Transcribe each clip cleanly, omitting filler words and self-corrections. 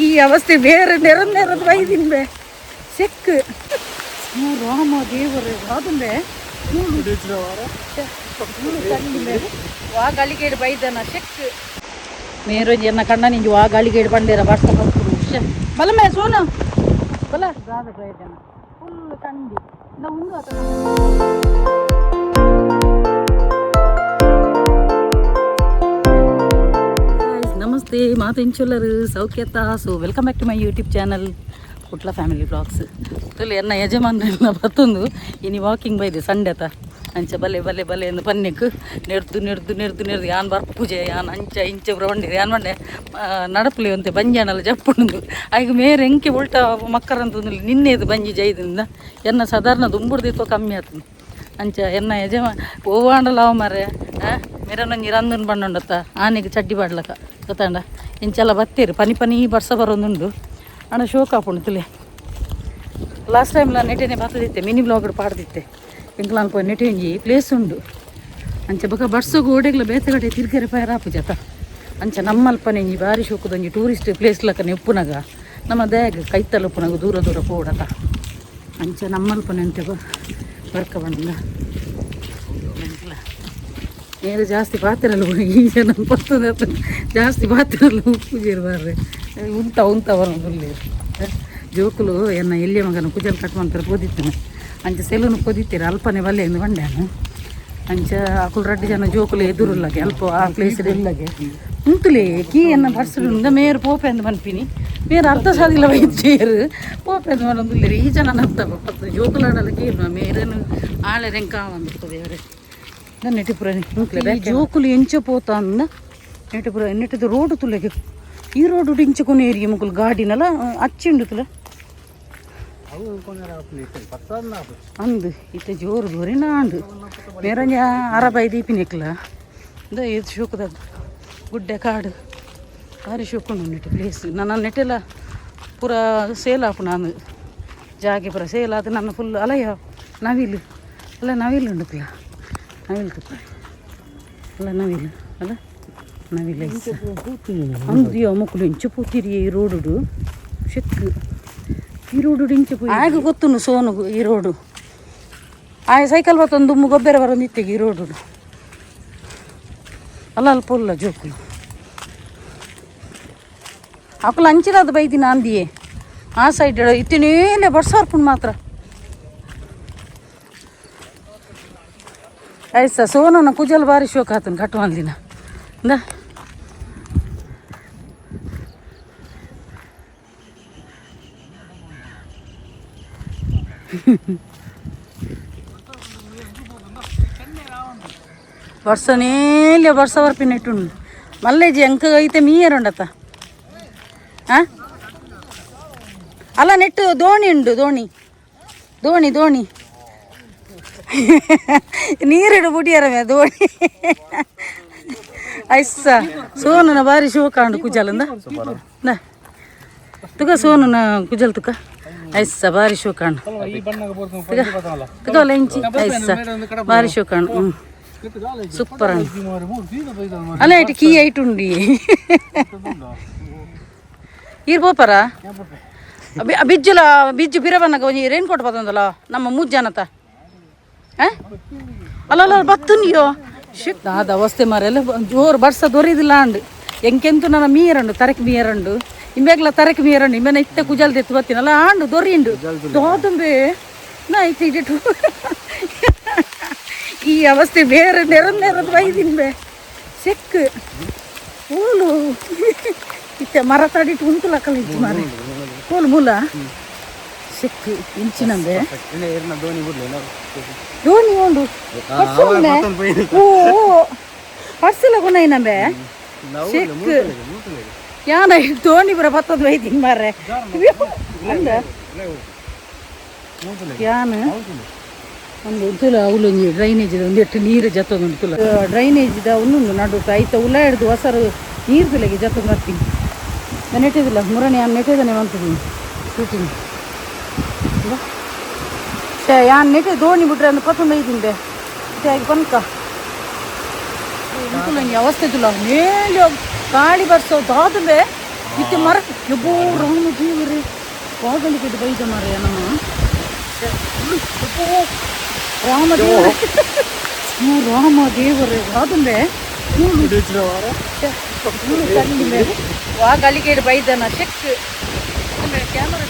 ಈ ಅವಸ್ಥೆ ಬೇರೆ ನೆರ ನೆರದ ಬೈದಿನ್ಬೆ ಸೆಕ್ ರಾಮ ದೇವರು ಆದುಂಬೆ. ವಾ ಗಳಿಗೇಡು ಬೈದನ ಸೆಕ್ ಮೇರೊಂಜಿ ಎನ್ನ ಕಣ್ಣ ನಿಂಜಿ ವಾ ಗಳಿಗೇಡು ಬಂಡೇರ ಬರ್ಸ ಬರ್ಪುಡು. ಬಲ ಮೇ ಸೋನು ಬಲ ದಾದ ಪ್ರಯೋಜನ ಫುಲ್ ಥಂಡಿ ಇಲ್ಲ ಉಂದು ಆತ. Namaste ಮಾತೆಂಚುಲ್ಲರು ಸೌಖ್ಯತಾ. So welcome back to my YouTube channel Kutla family vlogs. ತುಲೆ ಎನ್ನ ಯಜಮಾನ್ರೆಲ್ಲ ಬತ್ತೊಂದು ಇನಿ ವಾಕಿಂಗ್ ಬೈದೆ ಸಂಡೆತ. ಅಂಚ ಬಲೆ ಬಲೆ ಬಲೆ ಎಂದು ಪನ್ನೆಕ್ ನೆರ್ದು ನೆರ್ದು ನೆರ್ದು ನೆರ್ದು ಯಾನ್ ಬರ್ಪುಜೆ ಯಾನ್ ಅಂಚ ಇಂಚ ಪೂರ ಬಂಡಿರು. ಯಾನ್ ಬಂಡೆ ನಡಪುಲಿ ಅಂತೆ ಬಂಜಾನಲ್ಲ ಜಪ್ಪುಂಡು ಐಗ ಮೇರೆ ಎಂಕೆ ಉಲ್ಟಾ ಮಕ್ಕರಂತ ನಿನ್ನೆದು ಬಂಜಿ ಜೈದಿಂದ ಎನ್ನ ಸಾಧಾರಣ ದುಂಬುಡ್ದಿತ್ತೋ ಕಮ್ಮಿ ಆತಂದು. ಅಂಚ ಎನ್ನ ಯಜಮಾ ಓವಾಂಡಲ ಅವ ಮಾರೆ ಮೆರನೊಂಜಿ ರಂದನ್ ಬಣ್ಣುಂಡತ್ತ ಆನೆಗೆ ಚಡ್ಡಿ ಬಾಡ್ಲಕ ಗೊತ್ತಾಂಡ. ಇಂಚೆಲ್ಲ ಬತ್ತೀರಿ ಪನಿ ಪನಿ ಬರ್ಸ ಬರೋದುಂಡು ಅಣ್ಣ ಶೋಕ್ ಆಪುಂಡು ತುಲೆ. ಲಾಸ್ಟ್ ಟೈಮ್ಲ ನೆಟೆನೆ ಬತ್ತದಿತ್ತೆ ಮಿನಿ ಬ್ಲಾಗ್ ಪಾಡ್ದಿತ್ತೆ. ಎಂಕ್ಲಾನ್ ಪೋಯಿ ನೆಟೆ ಒಂಜಿ ಪ್ಲೇಸ್ ಉಂಡು. ಅಂಚ ಬೊಕ ಬರ್ಸಗು ಓಡೆಗ್ಲ ಬೇತೆ ಕಡೆ ತಿರ್ಗರೆ ಪೈರ್ ಆಪುಜತ. ಅಂಚ ನಮ್ಮಲ್ಪನೆ ಒಂಜಿ ಬಾರಿ ಶೋಕುದೊಂಜಿ ಟೂರಿಸ್ಟ್ ಪ್ಲೇಸ್ ಲಕ್ಕನೆ ಉಪ್ಪುನಗ ನಮ್ಮ ದೇಗ ಕೈತಲ್ ಉಪ್ಪುನಗ ದೂರ ದೂರ ಪೋಡತ. ಅಂಚ ನಮ್ಮಲ್ಪನೆ ಅಂತೆ ಬರ್ಕ ಬಂದ ನೀರು ಜಾಸ್ತಿ ಪಾತಿರಲ್ಲ. ಈ ನಮ್ಮ ಪತ್ತದ ಜಾಸ್ತಿ ಪಾತಿರಲ್ಲ ಪೂಜೆ ಬಾರ್ರೆ ಉಂತ ಉಂತ ಬರೋದು. ಜೋಕುಲು ಎನ್ನ ಎಲ್ಲಿಯ ಮಗನ ಕುಜಲ್ ಕಟ್ ಮಂತ್ರ ಪೋದಿತ್ತನ. ಅಂಚ ಸೆಲೂನ್ ಪೋದಿತ್ತೀರ ಅಲ್ಪನೆ ಬಲ್ಲೆ ಎಂದು ಬಂಡ್ಯಾನ. ಅಂಚ ಅಕುಲು ರಡ್ಡು ಜನ ಜೋಕುಲು ಎದುರುಲ್ಲಗೆ ಅಲ್ಪ ಆ ಪ್ಲೇಸ್ ಇಲ್ಲಗೆ ಉಂತುಲೇ ಕೀ ಎನ್ನ ಬರ್ಸಡು ಮೇರು ಪೋಪೆ ಅಂದ್ ಪನ್ಪಿನಿ. ಮೇರು ಅರ್ಧ ಸಾದಿಲ್ಲ ವೈದ್ಯರು ಪೋಪೆ ಅಂದ್ ಮನೊಂದುಲ್ಲೇರು. ಈ ಜನ ನರ್ತ ಪತ್ತು ಜೋಕುಲಾಡಲ ಕೀರ್ನ ಮೇರನು ಆಳೆ ರೆಂಕ ಬಂದಿರ್ತದೆ ಅವರೇ. ನೆಟಿಪುರ ಜೋಕುಲು ಎಂಚ ಪೋತ ಅಂದ ನೆಟಿಪುರ ನೆಟ್ಟದ ರೋಡ್ ತುಲೆಗೆ ಈ ರೋಡ್ ಇಂಚ ಕೊನೆ ಏರಿಯ ಮುಕುಲು ಗಾಡಿನಲ ಅಚ್ಚಿಂಡು ತುಲೆ ಅಂದು ಇತ್ತೆ ಜೋರು ದೊರಿನ ಅಂದು ಮೇರಂಜ ಅರಬೈ ದೀಪಿನೆಕ್ಲ ಇಂದ ಏತ್ ಶೋಕದ ಗುಡ್ಡೆ ಕಾಡು ಭಾರಿ ಶೋಕುಂಡು ನೆಟ್ಟು ಪ್ಲೇಸ್. ನನ್ನ ನೆಟ್ಟೆಲ್ಲ ಪೂರ ಸೇಲ್ ಆಪುಂಡು ಅಂದು ಜಾಗೆ ಪೂರ ಸೇಲ್ ಆದ್ ನನ್ನ ಫುಲ್ ಅಲಯ ನವಿಲು ಅಲ್ಲ ನವಿಲು ಉಂಡುತ್ತಲ್ಲ ನವಿಲು ತುಪ್ಪ ಅಲ್ಲ ನವಿಲು ಅಲ್ಲ ನವಿಲು ಐಸ ಅಂದು ಮೊಕ್ಕಲು ಇಂಚ ಪೋತಿರಿ ಈ ರೋಡುಡು ಶೆಕ್ ಈ ರೋಡು ಇಂಚ ಪೋಯಿ ಆಗ ಗೊತ್ತುನು ಸೋನುಗು ಈ ರೋಡು ಆಯ ಸೈಕಲ್ ಬತ್ತೊಂದು ದುಮ್ಮು ಗೊಬ್ಬರ ಬರೋದು ಈ ರೋಡು ಅಲ್ಲ ಅಲ್ಪ ಉಲ್ಲ ಜೋಕುಲು ಅಕುಲು ಅಂಚಿನದು ಬೈದಿನ ಅಂದಿಯೇ ಆ ಸೈಡ್ ಇತ್ತಿನೇಲೆ ಬರ್ಸಾರ್ಪುಂಡು ಮಾತ್ರ. ಐಸ ಸೋನನ ಕುಜಲ್ ಬಾರಿ ಶೋಕ್ ಆತನ ಕಟ್ ದಿನ ಇಂದ. ವರ್ಷನೇಲೆ ವರ್ಷ ಬರ್ಪಿನ ಇಟ್ಟುಂಡು ಮಲ್ಲೇಜಿ ಅಂಕ ಐತೆ ಮೀಯರುಂಡತ್ತ. ಆ ಅಲ್ಲ ನೆಟ್ಟು ದೋಣಿ ಉಂಡು ದೋಣಿ ದೋಣಿ ದೋಣಿ ನೀರಿಡು ಬುಡಿಯರಮೆ ದೋಣಿ. ಐಸ ಸೋನನ ಬಾರಿ ಶೋಕಾಂಡು ಕುಜಲಂದ ತುಕ ಸೋನನ ಕುಜಲ್ ತುಕ ಐಸ ಬಾರಿ ಶೋಕಾಂಡು ತುಕ ಇಂಚಿ ಐಸ ಬಾರಿ ಶೋಕಾಂಡು. ಹ್ಞೂ ಸೂಪರ್ ಅಣ್ಣ. ಅಲ್ಲ ಇಟ್ಟು ಕೀ ಐಟ್ ಉಂಡಿ ಈರ್ ಪೋಪರ ಬಿಜ್ಜುಲ ಬಿಜ್ಜು ಪಿರಬನ್ನಗ ಒಂಜಿ ರೇನ್ ಕೋಟ್ ಬತ್ತಂದಲ್ಲ ನಮ್ಮ ಮೂರು ಜನತ. ಅಲ್ಲ ಅಲ್ಲ ಬತ್ತುನಿಯೋ ಶಿಟ್ ಆದ ಅವಸ್ಥೆ ಮಾರೆಲ್ಲ ಜೋರು ಬರ್ಸ ದೊರಿದಿಲ್ಲ ಅಂಡು ಎಂಕೆಂತು ನನ್ನ ಮೀರಂಡು ತರಕ್ ಮೀರಂಡು ಇಂಬೇಗ್ಲ ತರಕ್ ಮೀರಂಡು ಇಂಬೆನ ಇತ್ತೆ ಕುಜಲ್ ದೆತ್ತು ಬತ್ತಿನಲ್ಲ ಆಂಡು ದೊರಿಂಡು ದೋದುಂಬೆ ನಾ ಇತ್ತೆ ಇಟ್ಟು ಈ ಅವಸ್ಥೆ ಬೇರೆ ನೆರ ನೆರದ ಬೈದಿನ್ಬೆ ಸೆಕ್ ಓಲು ಇತ್ತೆ ಮರ ತಡಿಟ್ಟು ಉಂತುಲಕ್ಕಲ್ಲ ಇತ್ತು ಮಾರೆ ಕೋಲು ಮೂಲ ಸೆಕ್ ಇಂಚಿನಂಬೆ ದೋಣಿ ಉಂಡು ಓ ಪರ್ಸಿಲ ಗುಣೈನಂಬೆ ಸೆಕ್ ಯಾನ ದೋಣಿ ಬರ ಬತ್ತದ ಬೈದಿನ್ ಮಾರ್ರೆ ಅಂದ ಯಾನ ಒಂದು ತುಲ ಅವಲೊಂಜಿ ಡ್ರೈನೇಜ್ ಒಂದು ಎಟ್ಟು ನೀರು ಜತ್ತೊಂದು ತುಲ ಡ್ರೈನೇಜ್ the ಒಂದೊಂದು ನಡು ಐತ ಉಲ್ಲ ಹಿಡ್ದು ಹೊಸರು ನೀರು ತುಲೆಗೆ ಜತ್ತೊಂದು ಬರ್ತೀನಿ ನಾನು ನೆಟ್ಟಿದಿಲ್ಲ ಮುರಣಿ ಯಾನ್ ನೆಟ್ಟಿದ್ದಾನೆ ಮಂತದ್ದು ಶೂಟಿಂಗ್ ಶೇ ಯಾನ್ ನೆಟ್ಟೆ ದೋಣಿ ಬಿಟ್ರೆ ಅಂದು ಪತ್ತೊಂದು ಐದಿಂದೆ ಪನ್ಕ ಒಂಜಿ ಅವಸ್ಥೆ ತುಲ ಮೇಲೆ ಗಾಳಿ ಬರ್ಸೋ ದಾದುಂಬೆ. ಇತ್ತೆ ಮರ ಎಬ್ಬೋ ರಾಮ ದೇವರೇ ವಾಗಳಿಗೆಡ್ ಬೈದ ಮಾರಾಯ ನಮ್ಮ ಎಬ್ಬೋ ರಾಮ ದೇವರೇ ರಾಮ ದೇವರೇ ದಾದಂಬೆ ವಾಗಳಿಗೆಡ್ ಬೈದನ ಚೆಕ್ ಕ್ಯಾಮರಾ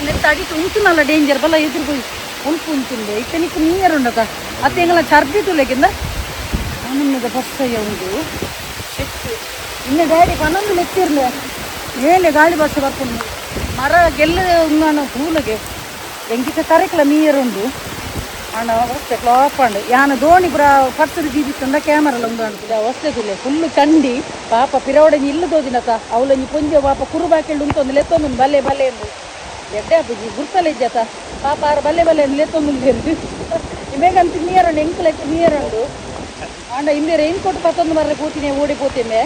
ನೆತ್ತ ಅಡಿಟ್ ಉಂಟುನಲ್ಲ ಡೇಂಜರ್ ಬಲ್ಲ ಎದುರು ಪೋಯಿ ಉಂಟು ಉಂಟುಂದೆ ಇತ್ತೆ ನಿಕ್ಕು ನೀರು ಉಂಡತ ಅತ್ತೆ ಎಂಗಲ ಚರ್ಬಿ ತುಲೆಕಿಂದ ನಮ್ಮದ ಬಸ್ಸಯ್ಯ ಉಂಡು ಚೆಕ್ ಇನ್ನು ಡ್ಯಾಡಿ ಪನ್ನೊಂದು ಲೆತ್ತಿರ್ಲೆ ಮೇಲೆ ಗಾಳಿ ಬಸ್ ಬರ್ಪುಂಡು ಮರ ಗೆಲ್ಲು ಉಂದಾಣ ತೂಲಗೆ ಎಂಕಿತ ತರೆಕ್ಲ ನೀರುಂಡು ಅಣ್ಣ ಅವಸ್ಥೆ ಕ್ಲಾಪ್ ಅಂಡು ಯಾನ ದೋಣಿ ಪುರ ಪರ್ಸದ ಜೀವಿತ್ತಂದ ಕ್ಯಾಮರಲ್ಲ ಉಂದಾಂಡು ಅವಸ್ಥೆ ತುಲೆ ಫುಲ್ಲು ಚಂಡಿ ಪಾಪ ಪಿರವಡೆ ಇಲ್ಲು ತೋಜಿನತ ಅವಲಂಜಿ ಪೊಂಜೆ ಪಾಪ ಕುರುಬಾಕಿಲ್ಡು ಉಂತೊಂದು ಲೆತ್ತೊಂದು ಬಲ್ಲೆ ಬಲ್ಲೆ ಎಂದು ಎಡ್ಡೆ ಅಪ್ಪುಜಿ ಗುರ್ತಲೆ ಇಜ್ಜತ ಪಾಪ ಆರು ಬಲ್ಲೆ ಬಲ್ಲೆ ಎಂದು ಲೆತ್ತೊಂದು ಇಮೇಗಂತ ನೀರುಂಡು ಎಂಕುಲೆಕ್ ನೀರುಂಡು ಆಂಡ ಇಂಬೆ ರೈನ್ ಕೋಟ್ ಪತ್ತೊಂದು ಮರ್ರೆ ಪೂತಿನಿ ಓಡಿ ಪೋತಿಂಬೆ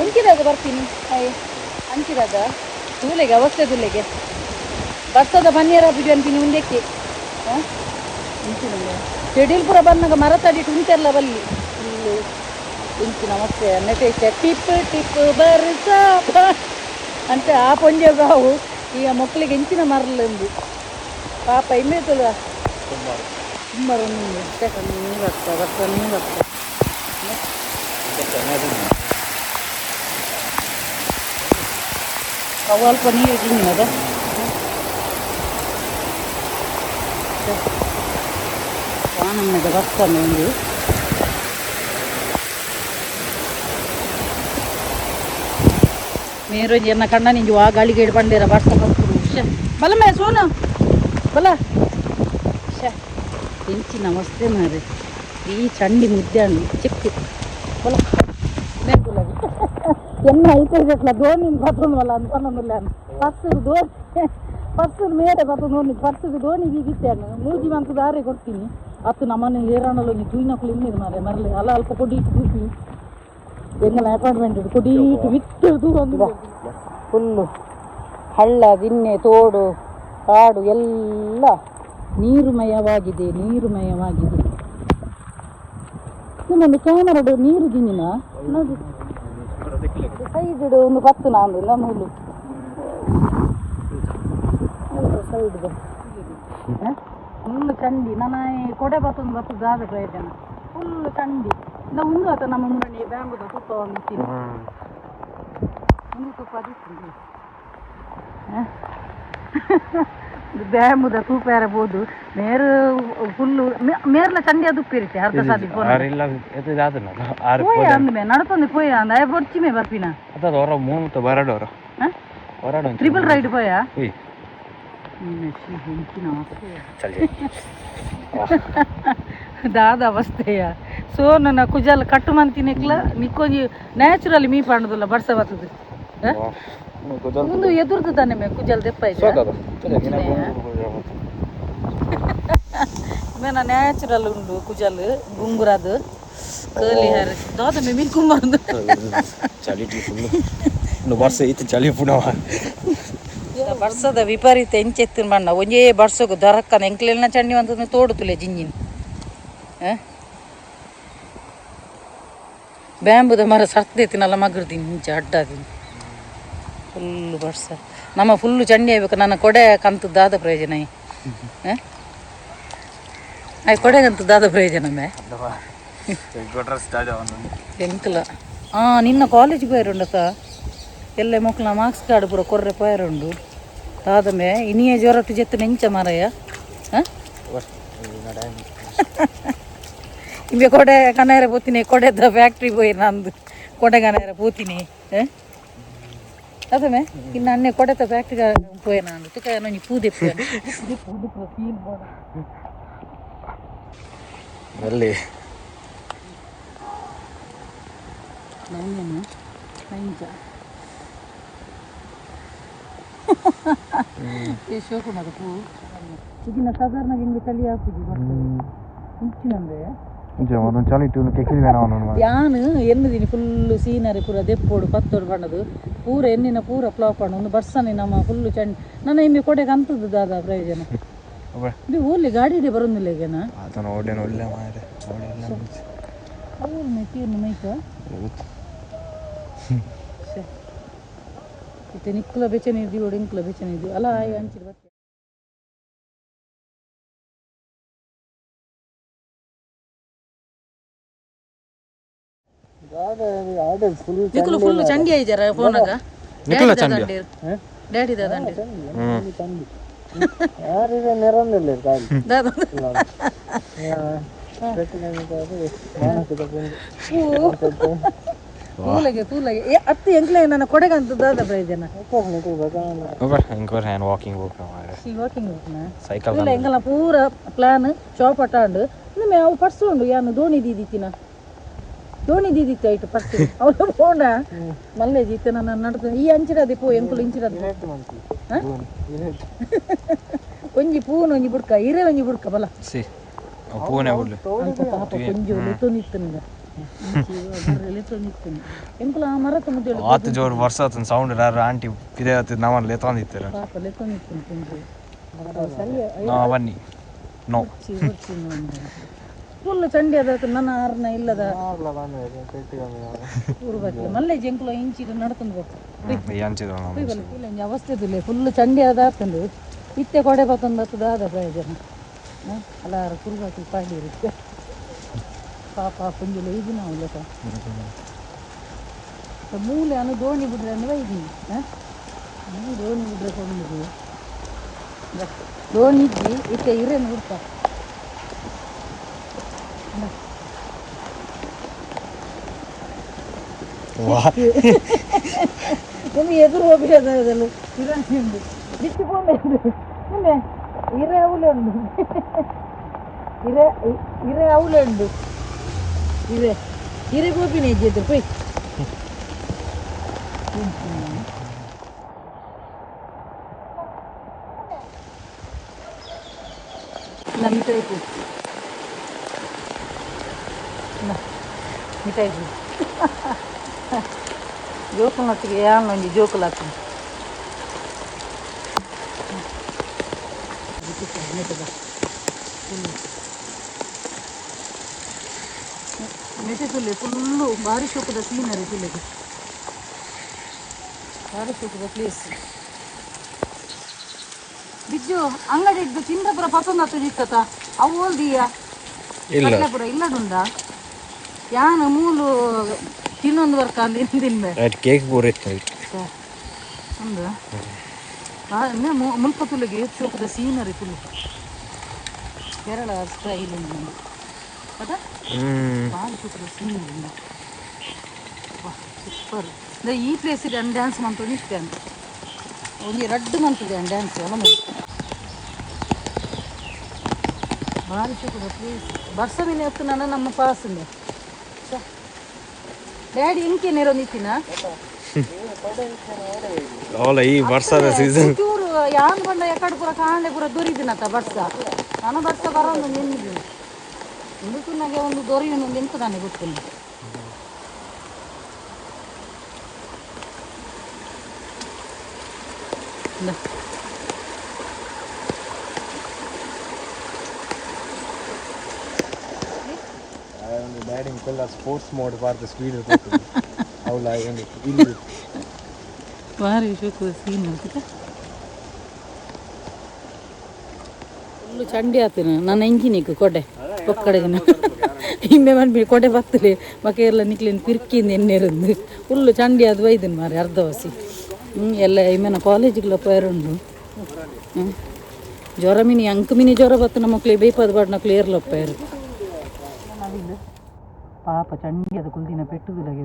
ಉಂಚಿದಾಗ ಬರ್ತೀನಿ ಅಯ್ಯ ಅಂಚಿದಾಗ ತೂಲೆಗೆ ಅವಸ್ಥೆ ತುಲೆಗೆ ಬರ್ಸದ ಬನ್ನಿಯರ ಪೂಜೆ ಅಂತೀನಿ ಮುಂದಕ್ಕೆ ಹಾಂ ಶೆಡ್ಯೂಲ್ ಪೂರ ಬಂದಾಗ ಮರ ತಡಿಟ್ಟು ಉಂಟೆಲ್ಲ ಬಲ್ಲಿ ಫುಲ್ಲು ಇಂಚಿನ ಅವಸ್ಥೆ ನೆಟೆ ಟಿಪ್ ಟಿಪ್ ಬರ್ಸ ಅಂತ ಆ ಪೊಂಜೆ ಬಾವು ಈಗ ಮಕ್ಕಳಿಗೆ ಇಂಚಿನ ಮರಲುಂದು ಪಾಪ ಇಂಬೆ ತುಳುವ ಸುಮಾರು ಬರ್ತ ಬರ್ತಾನೆ ಬರ್ತ ಅವು ಅಲ್ಪ ನೀರು ತಿಂದಿನದ ವಾನಮ್ಮದ ಬರ್ತಾನೆ ಒಂದು ಮೇರೊಂಜಿ ಎನ್ನ ಕಣ್ಣ ನಿಂಜು ಆ ಗಾಳಿಗೆ ಬಂಡೇರ ಬರ್ಸ ಬರ್ಪುಡು ಶ್ಯೆ ಬಲ ಮೇ ಸೋನು ಬಲ ಶ್ಯೆ ಎಂಚಿ ನಮಸ್ತೆ ಮಾರೆ ಈ ಚಂಡಿ ಮುದ್ದೆ ಹಣ್ಣು ಚಿಕ್ಕ ಬಲ ಎನ್ನ ಐತೆ ದೋಣಿ ಬತ್ತೊಂದು ಅಲ್ಲ ಅನ್ಕೊಂಡೊಂದಿಲ್ಲ ಪರ್ಸು ದೋಣಿ ಪರ್ಸು ಮೇರೆ ಬತ್ತೊಂದು ಒಂದು ಪರ್ಸುಗೆ ದೋಣಿ ಬೀಗಿತ್ತೇನು ಮೂಜಿ ಮಂತ್ ದಾರಿ ಕೊಡ್ತೀನಿ ಅತ್ತು ನಮ್ಮನೆ ಏರಾಣಲು ನೀ ತೂಯಿನಕುಲು ಇನ್ನಿರು ಮಾರೆ ಮರಲಿ ಅಲ್ಲ ಅಲ್ಪ ಕೊಡಿ ತೂಪಿ ಎಂಗಲ ಅಪಾರ್ಟ್ಮೆಂಟ್ ಕೊಡಿ ವಿತ್ತು ತೂಗೊಂದು ಫುಲ್ಲು ಹಳ್ಳ ದಿನ್ನೆ ತೋಡು ಕಾಡು ಎಲ್ಲ ನೀರುಮಯವಾಗಿದೆ ನೀರುಮಯವಾಗಿದೆ. ನಿಮ್ಮೊಂದು ಕ್ಯಾಮರಾಡು ನೀರು ದಿನಿನ ನೋಡಿ ಸೈಡ್ ಒಂದು ಪತ್ತು ನಾಂದು ನಮ್ಮೂಲು ಸೈಡ್ ಫುಲ್ ಚಂಡಿ ನನ್ನ ಕೊಡೆ ಬತ್ತೊಂದು ಬತ್ತು ದಾದ ಪ್ರಯೋಜನ ಫುಲ್ ಚಂಡಿ ನಾವು ಉಂದು ಆತ ನಮ್ಮ ಮುರಣಿ ಬ್ಯಾಂಬುದ ತುಪ್ಪ ಒಂದು ಒಂದು ತುಪ್ಪ ಅದಿತ್ತು ಬ್ಯಾಂಬುದ ತೂಪ ಇರಬಹುದು ಮೇರು ಫುಲ್ಲು ಮೇರ್ಲ ಚಂಡಿ ಅದು ಉಪ್ಪಿರುತ್ತೆ ಅರ್ಧ ಸಾದಿ ಪೋಯ ಅಂದ್ಮೆ ನಡಪೊಂದು ಪೋಯ ಅಂದ ಅಯ್ಯ ಬೊರ್ಚಿ ಮೇ ಬರ್ಪಿನ ಹೊರ ಮೂರು ಬರಡೋರ ಹೊರಡು ಟ್ರಿಪಲ್ ರೈಡ್ ಪೋಯ ದಾದ ಅವಸ್ಥೆಯ ಸೊ ನನ್ನ ಕುಜಲ್ ಕಟ್ಟು ಮಂತಿನೆಕ್ಲ ನಿಕ್ಕೊಂಜಿ ನ್ಯಾಚುರಲಿ ಮೀ ಪಂಡದಲ್ಲ ಬರ್ಸ ಬರ್ತದೆ ಒಂದು ಎದುರ್ದು ತಾನೆ ಮೇ ಕುಜಲ್ ದೆಪ್ಪ ಇದೆ ಮೇನ ನ್ಯಾಚುರಲ್ ಉಂಡು ಕುಜಲ್ ಗುಂಗುರದು ಕರ್ಲಿ ಹೇರ್ ದಾದ ಮೇ ಮೀನ್ ಕುಂಬಾರಂದು ಚಳಿ ಫುಲ್ಲು ಬರ್ಸ ಇತ್ತು ಚಳಿ ಪುನಃ ಬರ್ಸದ ವಿಪರೀತ ಎಂಚೆತ್ತಿನ ಬಣ್ಣ ಒಂಜೇ ಬರ್ಸಗು ದೊರಕ್ಕನ ಎಂಕ್ಲೆಲ್ನ ಚಂಡಿ ಒಂದು ತೋಡುತ್ತಲೆ ಜಿಂಜಿನ ಬ್ಯಾಂಬುದ ಮರ ಸರ್ತೈತಿನಲ್ಲ ಮಗರ್ದಿನಿ ಇಂಚ ಅಡ್ಡಾದಿನಿ ಫುಲ್ಲು ಬರ್ಸ ನಮ್ಮ ಫುಲ್ಲು ಚಂಡಿ ಆಗ್ಬೇಕು ನನ್ನ ಕೊಡೆ ಕಂತದ್ದಾದ ಪ್ರಯೋಜನ ಆಯ್ ಕೊಡೆಗಂತದ್ದಾದ ಪ್ರಯೋಜನ ಮೇ ಎಂಕಲ ಹಾಂ ನಿನ್ನ ಕಾಲೇಜ್ ಪೋಯರುಂಡತ ಎಲ್ಲ ಮಕ್ಕಳ ಮಾರ್ಕ್ಸ್ ಕಾರ್ಡ್ ಪೂರ ಕೊರ್ರೆ ಪೋಯರುಂಡು ದಾದಮೆ ಇನಿಯೇ ಜ್ವರಟ್ಟು ಜೆತ್ತು ನೆಂಚ ಮಾರಾಯ ಹಾಂ ಇಂಬೆ ಕೊಡೆ ಕನಾರ ಪೋತೀನಿ ಕೊಡೆದ ಫ್ಯಾಕ್ಟ್ರಿ ಪೋಯಿ ನಂದು ಕೊಡೆ ಕನಾರ ಪೋತೀನಿ ಅದಮೆ ಇನ್ನು ಅನ್ನೆ ಕೊಡೆತ ಫ್ಯಾಕ್ಟ್ರಿ ಪೋಯೆ ನಾನು ತುಕ ಒಂಜಿ ಪೂದೆ ಅಲ್ಲಿ ನಂಜ ಶೋಕುನದ ಪೂ ಇದಿನ ಸಾಧಾರಣ ಹಿಂಗೆ ಚಳಿ ಹಾಕುದು ಬರ್ತದೆ ಇಂಚಿನಂದ್ರೆ ಚಳಿ ಕೆಕ್ಕಿಲ್ ಬೇಡ ಯಾನ್ ಎನ್ನುದಿನಿ ಫುಲ್ಲು ಸೀನರಿ ಪೂರ ದೆಪ್ಪೋಡು ಪತ್ತೋಡು ಬಣ್ಣದು ಪೂರ ಎನ್ನಿನ ಪೂರ ಫ್ಲಾಪ್ ಪಂಡು ಒಂದು ಬರ್ಸನೆ ನಮ್ಮ ಫುಲ್ಲು ಚಂಡ್ ನನ್ನ ಇಮ್ಮೆ ಕೊಡೆಗೆ ಅಂತದ್ದು ದಾದ ಪ್ರಯೋಜನ ಇದು ಓಲಿ ಗಾಡಿ ಇದೆ ಬರೋದಿಲ್ಲ ಈಗನ ಆತನ ಓಡೇನು ಒಳ್ಳೆ ಮಾರೆ ಅವ್ರು ತೀರ್ನು ಮೈಕ ಇತ್ತೆ ನಿಕ್ಕುಲ ಬೆಚ್ಚನೆ ಇದ್ದೀವಿ, ಇಂಕ್ಲ ಬೆಚ್ಚನೆ ಇದ್ದೀವಿ ಅಲ್ಲ. ಅಂಚಿನ ಬತ್ತೆ ನಿಕ್ಕುಲು ಫುಲ್ ಚಂಡಿ ಆಯ್ಜಾರ ಫೋನಾಗ. ನಿಕ್ಕುಲ ಚಂಡಿ. ಡ್ಯಾಡಿ ದಾದಂಡಿ. ದಾದ. ತೂಲಗೆ ತೂಲಗೆ ಏ ಅತ್ತು ಎಂಕ್ಲೆ ನನ್ನ ಕೊಡೆಗಂತ ದಾದ ಪ್ರಯೋಜನ. ಇಂಕ್ವರ್ ಹ್ಯಾನ್ ವಾಕಿಂಗ್ ಹೋಗ್ನ ಮಾರ್ರೆ. ಈ ವಾಕಿಂಗ್ ಹೋಗ್ನ. ಸೈಕಲ್. ಇಲ್ಲ, ಎಂಕಲ್ನ ಪೂರ ಪ್ಲಾನ್ ಚಾಪಟ ಉಂಡು. ಇನ್ನೊಮ್ಮೆ ಅವು ಪರ್ಸು ಉಂಡು. ಯಾನು ದೋಣಿ ದೀದಿತ್ತಿನ, ದೋಣಿ ದೀದಿತ್ತು ಐಟು ಪರ್ಸು ಅವಳು ಪೋಂಡ ಮಲ್ಲೇಜಿ ಇತ್ತೆ. ನನ್ನ ನಡ್ದು ಈ ಅಂಚಿಡದೆ ಪೋ, ಎಂಕುಲು ಇಂಚಿಡದೆ. ಒಂಜಿ ಪೂನ ಒಂಜಿ ಬುಡ್ಕ, ಇರೆ ಒಂಜಿ ಬುಡ್ಕ ಬಲ. ಸಿ, ಪೂನೆ ಬುಡ್ಲಿ. ಅಲ್ಪ ಪಾಪ ಕೊಂಜಿ ಲೆತ್ತೊಂದಿತ್ತನಿಗ, ಲೆತ್ತೊಂದಿತ್ತನಿ ಎಂಕುಲು ಆ ಮರತ ಮುದ್ದೇಳು. ಆತು ಜೋರು ವರ್ಷ ಆತನ ಸೌಂಡ್ ರಾರ ಆಂಟಿ ಪಿದೆ ಆತು ನಮ್ಮನ್ನ ಲೇತೊಂದಿತ್ತರ. ಪಾಪ ಲೆತ್ತೊಂದಿತ್ತನಿ ಕೊಂಜಿ ಸರಿ. ನಾ ಬನ್ನಿ ನೋ. ಫುಲ್ ಚಂಡಿ ಅದ ನನ್ನ ಆರ್ನ ಇಲ್ಲದ ಊರು ಮಲ್ಲೆ ಜಂಕುಲ ಇಂಚಿಡು ನಡ್ಕೊಂಡು ಹೋಗ್ತಾರೆ. ಅಂಚಿದ್ರು. ಒಂಜಿ ಅವಸ್ಥೆ ತುಲೆ, ಫುಲ್ ಚಂಡಿ ಅದ ಆತಂದು. ಇತ್ತೆ ಕೊಡೆ ಬತ್ತೊಂದು ಬತ್ತದ ಆದ ಪ್ರಯೋಜನ ಅಲ್ಲ. ಕುರುಬಾಕಿ ಪಾಡಿ ಇರುತ್ತೆ. ಪಾಪ ಪುಂಜುಲ ಇದು ನಾವು ಲೆಕ್ಕ ಮೂಲೆ ಅನು ದೋಣಿ ಬಿಡ್ರೆ ಅಂದ್ರೆ ಬೈದಿ. ದೋಣಿ ಬಿಡ್ರೆ ಕೊಂಡು ದೋಣಿ ಇದ್ದಿ ಇತ್ತೆ ಇರೇನು ಹುಡ್ಕ. ನಿಮಗೆ ಎದುರು ಹೋಗಿ ಅದಲ್ಲ ಇರಾನಿ ಉಂಡು ಬಿಟ್ಟು ಪೋಂಬೆ ನಿನ್ನೆ. ಇರೆ ಅವಲೆ ಉಂಡು, ಇರೆ ಇರೆ ಅವಲೆ ಉಂಡು. ಇರೆ ಇರೆ ಗೋಪಿನ ಹೆಜ್ಜೆ ಎದುರು ಪೋಯ್. ಮಿಠಾಯಿ ಪೂ, ಮಿಠಾಯಿ ಪೂ. ಜೋಕುಲ್ನೊಟ್ಟಿಗೆ ಯಾನ್ ಒಂಜಿ ಜೋಕುಲು ಆತುಂಡು. ಮೆಟೆ ತುಲೆ ಫುಲ್ಲು ಭಾರಿ ಶೋಕದ ಸೀನರಿ ತುಲೆಗೆ, ಭಾರಿ ಶೋಕದ ಪ್ಲೇಸ್. ಬಿಜ್ಜು ಅಂಗಡಿ ಇದ್ದು ಚಿಂದ್ರಪುರ ಪತ್ತೊಂದು ಇತ್ತತ ಅವು ಓಲ್ದಿಯ. ಇಲ್ಲ. ಕಡ್ಲೆಪುರ ಇಲ್ಲದುಂಡ ಯಾನ್ ಮೂಲು ತಿನ್ನೊಂದು ವರ್ಕ ಅಂದ್ ತಿನ್ಬೆ. ರೈಟ್, ಕೇಕ್ ಪೂರ ಇತ್ತು. ಉಂದು ಮುಲ್ಪ ತುಲೆಗೆ ಶೋಕದ ಸೀನರಿ ತುಲು, ಕೇರಳ ಸ್ಟೈಲ್ ಉಂಡು ಅದ. ಭಾರಿ ಶೋಕದ ಸೀನರಿ ಉಂಡು. ಸೂಪರ್. ಈ ಪ್ಲೇಸ್ ಡ್ಯಾನ್ಸ್ ಮಂತೊಂದು ಇಷ್ಟ ಅಂತ ಒಂಜಿ ರಡ್ಡು ಮಂತಿದೆ ಡ್ಯಾನ್ಸ್ ಅಲ್ಲ. ಭಾರಿ ಶೋಕದ ಪ್ಲೇಸ್. ಬರ್ಸ ಮೀನು ಎತ್ತು ನಾನು ನಮ್ಮ ಪಾಸಿಂದ ಡ್ಯಾಡಿ ಇಂಕೆ ನೇರೊಂದಿತ್ತಿನ. ಅವಲ ಈ ವರ್ಷದ ಸೀಸನ್. ಚೂರು ಯಾನ್ ಬಂಡ ಎಕಡೆ ಪೂರ ಕಾಂಡೆ ಪೂರ ದೊರಿದಿನತ ಬರ್ಸ. ನಾನು ಬರ್ಸ ಬರೋದು ನೆನ್ನಿದ್ದೀನಿ. ಒಂದು ಒಂದು ದೊರೆಯುನು ಒಂದು ಎಂತ ತಾನೆ ಗೊತ್ತಿಲ್ಲ. ಡ್ಯಾಡಿ ಇಂಕೆಲ್ಲ ಸ್ಪೋರ್ಟ್ಸ್ ಮೋಡ್ ಬಾರ್ದ ಸ್ಪೀಡ್ ಅವಲ ಇಲ್ಲಿ. ಭಾರಿ ಶೋಕದ ಸೀನ್ ಆಗ್ತದೆ. ಫುಲ್ಲು ಚಂಡಿ ಆತನ ನಾನು ಎಂಜಿನಿಕ್ ಕೊಡೆ ಪೊಕ್ಕಡೆಗಿನ ಇಂಬೆ ಮನ್ಬಿ ಕೊಡೆ ಬತ್ತಲೆ ಬಕ ಎಲ್ಲ ನಿಕ್ಲಿನ ಪಿರ್ಕಿಂದ ಎನ್ನೆರಂದು ಫುಲ್ಲು ಚಂಡಿ ಅದು ಒಯ್ದನ್ ಮಾರಿ ಅರ್ಧವಸಿ. ಎಲ್ಲ ಇಮ್ಮೆನ ಕಾಲೇಜಿಗೆಲ್ಲ ಪೇರುಂಡು. ಜ್ವರ ಮಿನಿ ಅಂಕು ಮಿನಿ ಜ್ವರ ಬತ್ತು ನಮ್ಮ ಮಕ್ಳಿಗೆ ಬೇಪಾದ ಬಾಡ್ ನಕ್ಲು ಏರ್ಲಪ್ಪ. ಪಾಪ ಚಂಡಿ ಅದು ಕುಲ್ದಿನ ಪೆಟ್ಟುದಿಲ್ಲ.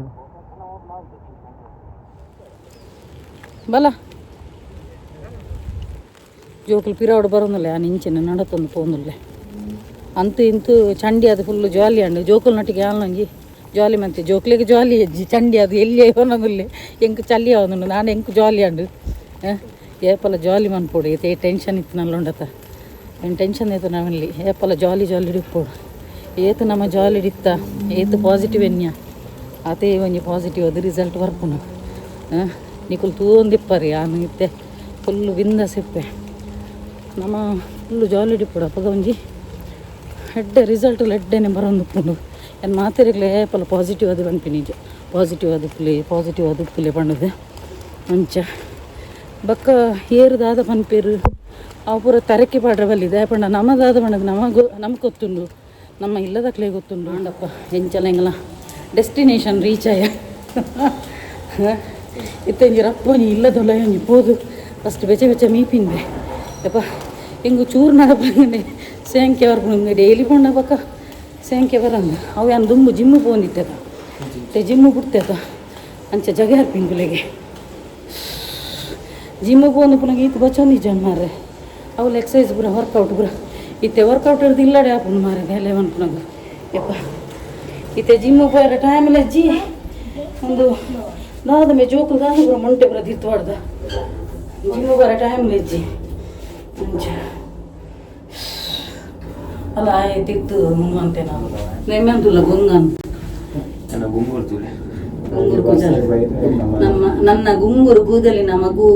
ಬಲ ಜೋಕುಲು ಪಿರಾವಡು ಬರೋದಿಲ್ಲ. ಆ ಇಂಚಿನ ನಡತೊಂದು ಪೋಂದುಲ್ಲೆ ಅಂತು ಇಂತು ಚಂಡಿ ಅದು ಫುಲ್ಲು ಜಾಲಿ ಅಂಡು. ಜೋಕುಲ್ ನಟ್ಟಿಗೆ ಆಲ್ನೊಂಜಿ ಜಾಲಿ ಮಂತೆ ಜೋಕ್ಲಿಗೆ ಜಾಲಿ ಹೆಜ್ಜಿ. ಚಂಡಿ ಅದು ಎಲ್ಲಿ ಅವನದುಲ್ಲೆ ಎಂಕ್ ಚಲ್ಲಿ ಅವನು ನಾನು ಎಂಕ್ ಜಾಲಿ ಅಂಡು. ಏಪಲ ಜಾಲಿ ಮನ್ಪೋಡು. ಏತೆ ಟೆನ್ಷನ್ ಇತ್ತು ನಲ್ಲುಂಡತ ಏನು ಟೆನ್ಷನ್ ಇತ್ತು ನಾವಲ್ಲಿ. ಏಪಲ ಜಾಲಿ ಜಾಲಿ ಇಪ್ಪೋಡು. ಏತು ನಮ್ಮ ಜಾಲಿ ಇತ್ತ ಏತು ಪಾಸಿಟಿವ್ ಎನ್ಯ ಆತೇ ಒಂಜಿ ಪಾಸಿಟಿವ್ ಅದು ರಿಸಲ್ಟ್ ಬರ್ಪುನು. ನಿಕುಲು ತೂವೊಂದಿಪ್ಪರಿ ಆನು ಇತ್ತೆ ಫುಲ್ಲು ಬಿಂದಾಸ್ ಇಪ್ಪೆ. ನಮ್ಮ ಫುಲ್ಲು ಜಾಲಿ ಇಪ್ಪೊಡು. ಅಪಗ ಒಂಜಿ ಎಡ್ಡೆ ರಿಸಲ್ಟ್ ಎಡ್ಡೆನೆ ಬರೊಂದುಪ್ಪುಂಡು. ಏನ್ ಮಾತೆರೆಗ್ಲ ಏಪಲ ಪಾಸಿಟಿವ್ ಅದು ಪನ್ಪಿನಿ, ಪಾಸಿಟಿವ್ ಅದು ಪುಲಿ, ಪಾಸಿಟಿವ್ ಅದು ಪುಲಿ ಪಂಡುದು ಅಂಚ. ಬೊಕ್ಕ ಏರು ದಾದ ಪನ್ಪೇರು ಅವು ಪೂರ ತರಕೆ ಪಾಡ್ರೆ ಬಲ್ಲಿದೆ. ಪಂಡ ನಮ್ಮ ದಾದ ಪಂಡ ನಮಗು ನಮ್ಗೆ ಗೊತ್ತುಂಡು, ನಮ್ಮ ಇಲ್ಲದಕ್ಲೆ ಗೊತ್ತುಂಡು. ಅಂಡಪ್ಪ ಎಂಚಲ ಎಂಗಲ ಡೆಸ್ಟಿನೇಷನ್ ರೀಚ್ ಆಯ. ಇತ್ತೆಂಜಿ ರಪ್ಪೊಂಜಿ ಇಲ್ಲದೊಲ ಒಂಜಿ ಪೋದು ಫಸ್ಟ್ ಬೆಚ್ಚ ಬೆಚ್ಚ ಮೀಪಿಂದೆ. ಯಪ್ಪ, ಎಂಗು ಚೂರು ನಡಪಂಗನೆ ಸೇಂಕೆ ಬರ್ಪುಂಡು. ಡೈಲಿ ಪೋಂಡ ಬೊಕ್ಕ ಸೇಂಕೆ ಬರಂದು. ಅವು ಯಾನ್ ದುಂಬು ಜಿಮ್ಮು ಪೋಂದಿತ್ತೆದ, ಮತ್ತೆ ಜಿಮ್ಮು ಬಿಡ್ತೇತ. ಅಂಚ ಜಗೆ ಹರ್ಪಿಂಗುಲೆಗೆ ಜಿಮ್ಮು ಪೋಂದು ಪುನಗ ಈತ್ ಬಚ್ಚೊಂದಿಜ್ಜ ಮಾರ್ರೆ. ಅವುಲು ಎಕ್ಸಸೈಸ್ ಪೂರ, ವರ್ಕೌಟ್ ಪೂರ ಇತ್ತೆ ವರ್ಕೌಟ್ ಹಿಡ್ದು ಇಲ್ಲಡೆ ಆಪುಂಡು ಮಾರ್ರೆ. ಬೇಲೆ ಪನ್ಪುನಗ ಯಪ್ಪ, ಇತ್ತೆ ಜಿಮ್ಮು ಪೋಯರ ಟೈಮ್ ಲಜ್ಜಿ. ಒಂದು ದಾದ ಮೇ ಜೋಕುಲು ದಾದ ಪೂರ ಮೊಂಟೆ ಪೂರ ದಿತ್ತು ಪಾಡ್ದ. ಜಿಮ್ಮು ಬರ ಟೈಮ್ ಲಜ್ಜಿ. ಅಂಚ ಅಲ್ಲ ಆಯ್ತಿತ್ತು ಅಂತೆ. ನಾವು ನೆಮ್ಮೆಂತುಲ್ಲ ಗೊಂಗನ್. ಗುಂಗುರು ತೂಲೆ. ಗುಂಗುರು ಕೂದಲು ನಮ್ಮ ನನ್ನ ಗುಂಗುರು ಕೂದಲಿನ ಮಗು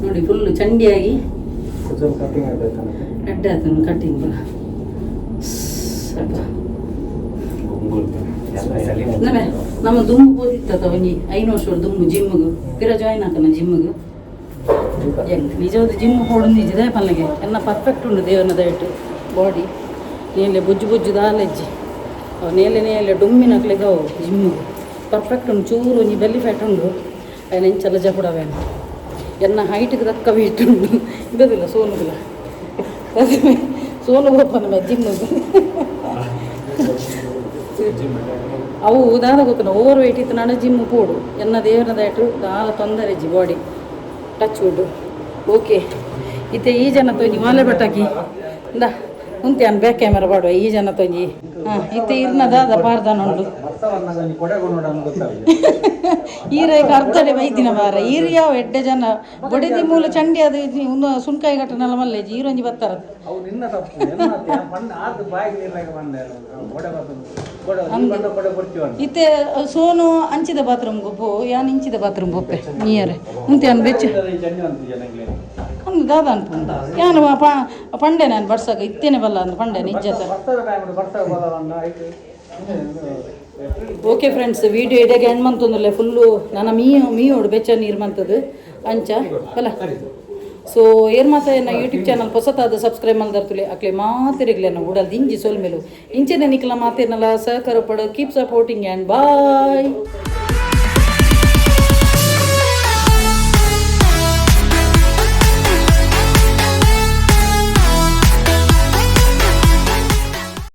ನೋಡಿ, ಫುಲ್ ಚಂಡಿಯಾಗಿ. ಕಟಿಂಗ್. ಎಡ್ಡೆ ಆಯ್ತು ಕಟ್ಟಿಂಗ್ ಪೂರ ಸ್ವಲ್ಪ. ಗುಂಗುರು. ನಮೆ ನಮ್ಮ ದುಂಬು ಪೋದಿತ್ತ ಒಂಜಿ 5 ವರ್ಷ ದುಂಬು ಜಿಮ್ಗೆ ಪಿರ ಜಾಯ್ನ್ ಹಾಕನ ಜಿಮ್ಗೆ. ಎಂಕ್ ನಿಜವಾದ ಜಿಮ್ ಪೋಡು ನಿಜದೇ ಪನ್ಲೆಗೆ. ಎನ್ನ ಪರ್ಫೆಕ್ಟ್ ಉಂಡು ದೇವನ ದಯಟು ಬಾಡಿ. ನೇಲೆ ಬೊಜ್ಜು ಬೊಜ್ಜು ದಾಲೆಜ್ಜಿ. ಅವು ನೇಲೆ ನೇಲೆ ಡುಮ್ಮಿನಕ್ಲೆಗೆ ಅವು ಜಿಮ್ಗೆ ಪರ್ಫೆಕ್ಟ್ ಉಂಡು. ಚೂರು ಒಂಜಿ ಬೆಲ್ಲಿ ಫ್ಯಾಟ್ ಉಂಡು. ಅಯ್ನ ಎಂಚಲ ಜಪುಡವೇನು. ಎನ್ನ ಹೈಟ್ಗೆ ತಕ್ಕ ವೇಟ್ ಉಂಡು. ಇರೋದಿಲ್ಲ ಸೋನುದಿಲ್ಲ. ಸೋನು ಗೋಪನ ಜಿಮ್ಗೆ. ಅವು ದಾದ ಗೊತ್ತುಂಡ, ಓವರ್ ವೇಟ್ ಇತ್ತು ನಾನು ಜಿಮ್ ಪೋಡು. ಎನ್ನ ದೇವರ ದಯಟು ದಾಲ ತೊಂದರೆ G body, touch wood. Okay, ಇತ್ತೆ ಈ ಜನ ತೊಂಜಿ ಮಾಲೆ ಬಟ್ಟಾಕಿ ಇಂದ ಉಂತೆ. ಅನ್ ಬ್ಯಾಕ್ ಕ್ಯಾಮರಾ ಪಾಡುವ. ಈ ಜನ ತೊಂಜಿ. ಹಾಂ, ಇತ್ತೆ ಇರ್ನ ದಾದ ಪಾರ್ದಾನ ಉಂಡು. ಈರೈಕ ಅರ್ಧಡೆ ಬೈದಿನ ಬಾರ. ಈರು ಯಾವ ಎಡ್ಡೆ ಜನ ಬೊಡೆದಿ ಮೂಲ ಚಂಡಿ. ಅದು ಇದು ಉಂದು ಸುಣ್ಕಾಯಿ ಗಟ್ಟನೆಲ್ಲ ಮಲ್ಲೇಜಿ. ಈರೊಂಜಿ ಬತ್ತಾರ. ಅವು ನಿನ್ನ ತಪ್ಪು ಪಂಡ ಆತು. ಬಾಯಿಗೆ ನೀರ್ಲಾಗ ಬಂದೆ ಕೊಡೆ ಬರ್ತದೆ, ಕೊಡೆ ಬಂದ ಕೊಡೆ ಕೊಡ್ತೀವಿ. ಇತ್ತೆ ಸೋನು ಅಂಚಿದ ಬಾತ್ರೂಮ್ ಪೋ, ಯಾನ್ ಇಂಚಿದ ಬಾತ್ರೂಮ್ ಪೋಪೆ ನೀಯರೆ. ಉಂತೆ ಅನ್ ಬೆಚ್ಚ. ಚಂಡಿ ಅಂತ ಜನಗಳಿಗೆ. ಒಂದು ದಾದ ಅನ್ಪುಂಡು. ಯಾನು ಪಂಡೆ ನಾನು ಬರ್ಸಾಗ ಇತ್ತೇನೆ ಬಲ್ಲ ಅಂದ್ ಪಂಡೆ ನಿಜ್ಜತ. ಬರ್ತದ ಟೈಮ್ ಬರ್ತದ ಬಲ್ಲ ಆಯ್ತು. ಓಕೆ ಫ್ರೆಂಡ್ಸ್, ವಿಡಿಯೋ ಇಡಗೆ ಎಂಡ್ ಮಂತೊಂದುಲ್ಲೆ. ಫುಲ್ಲು ನನ್ನ ಮೀ ಮೀಯೋಡು ಬೆಚ್ಚ ನೀರು ಮಂತದ್ದು ಅಂಚ ಅಲ್ಲ. ಸೊ ಏರ್ ಮಾತ ಎನ್ನ ಯೂಟ್ಯೂಬ್ ಚಾನಲ್ ಹೊಸತಾದ ಸಬ್ಸ್ಕ್ರೈಬ್ ಮಲ್ದರ್ತುಲೆ ಅಕ್ಲೆ ಮಾತಿರಿಗ್ಲೇನ ಉಡಲ್ ದಿಂಜಿ ಸೊಲ್ಮೆಲು. ಇಂಚೆನೆ ನಿಕ್ಲ ಮಾತಿರ್ನಲ್ಲ ಸಹಕಾರ ಪಡು. Keep supporting and bye.